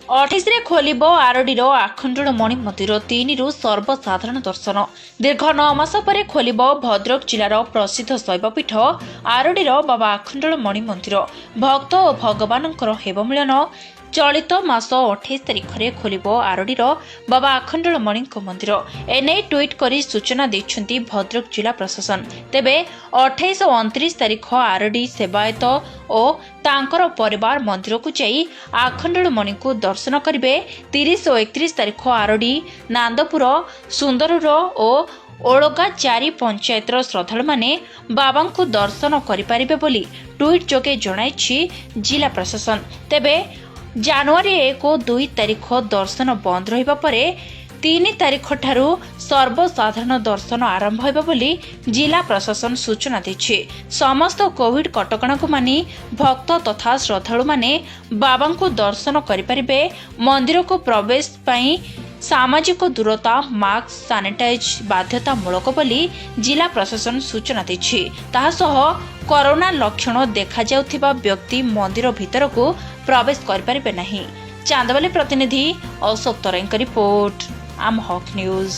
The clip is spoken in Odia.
28ରେ ଖୋଲିବ ଆରଡିର ଆଖଣ୍ଡଳମଣି ମନ୍ଦିର। 3ରୁ ସର୍ବସାଧାରଣ ଦର୍ଶନ। ଦୀର୍ଘ 9 ମାସ ପରେ ଖୋଲିବ ଭଦ୍ରକ ଜିଲ୍ଲାର ପ୍ରସିଦ୍ଧ ଶୈବପୀଠ ଆରଡିର ବାବା ଆଖଣ୍ଡଳମଣି ମନ୍ଦିର। ଭକ୍ତ ଓ ଭଗବାନଙ୍କର ହେବ ମିଳନ। ଚଳିତ ମାସ 28 ତାରିଖରେ ଖୋଲିବ ଆରଡିର ବାବା ଆଖଣ୍ଡଳମଣିଙ୍କ ମନ୍ଦିର। ଏନେଇ ଟ୍ୱିଟ୍ କରି ସୂଚନା ଦେଇଛନ୍ତି ଭଦ୍ରକ ଜିଲ୍ଲା ପ୍ରଶାସନ। ତେବେ 28 ଓ 29 ତାରିଖ ଆରଡି ସେବାୟତ ଓ ତାଙ୍କର ପରିବାର ମନ୍ଦିରକୁ ଯାଇ ଆଖଣ୍ଡଳମଣିଙ୍କୁ ଦର୍ଶନ କରିବେ। 30 ଓ 31 ତାରିଖ ଆରଡି, ନାନ୍ଦପୁର, ସୁନ୍ଦରର ଓ ଓଳଗା ଚାରି ପଞ୍ଚାୟତର ଶ୍ରଦ୍ଧାଳୁମାନେ ବାବାଙ୍କୁ ଦର୍ଶନ କରିପାରିବେ ବୋଲି ଟ୍ୱିଟ୍ ଯୋଗେ ଜଣାଇଛି ଜିଲ୍ଲା ପ୍ରଶାସନ। ତେବେ ଜାନୁଆରୀ 1 ଓ 2 ତାରିଖ ଦର୍ଶନ ବନ୍ଦ ରହିବା ପରେ 3 ତାରିଖଠାରୁ ସର୍ବସାଧାରଣ ଦର୍ଶନ ଆରମ୍ଭ ହେବ ବୋଲି ଜିଲ୍ଲା ପ୍ରଶାସନ ସୂଚନା ଦେଇଛି। ସମସ୍ତ କୋଭିଡ କଟକଣାକୁ ମାନି ଭକ୍ତ ତଥା ଶ୍ରଦ୍ଧାଳୁମାନେ ବାବାଙ୍କୁ ଦର୍ଶନ କରିପାରିବେ। ମନ୍ଦିରକୁ ପ୍ରବେଶ ପାଇଁ ସାମାଜିକ ଦୂରତା, ମାସ୍କ, ସାନିଟାଇଜ ବାଧ୍ୟତାମୂଳକ ବୋଲି ଜିଲ୍ଲା ପ୍ରଶାସନ ସୂଚନା ଦେଇଛି। ତାହା ସହ କରୋନା ଲକ୍ଷଣ ଦେଖାଯାଉଥିବା ବ୍ୟକ୍ତି ମନ୍ଦିର ଭିତରକୁ ପ୍ରବେଶ କରିପାରିବେ ନାହିଁ। ଚାନ୍ଦବାଲି ପ୍ରତିନିଧି ଅଶୋକ ତରାଇଙ୍କ ରିପୋର୍ଟ, ଆମ ହକ୍ ନ୍ୟୁଜ୍।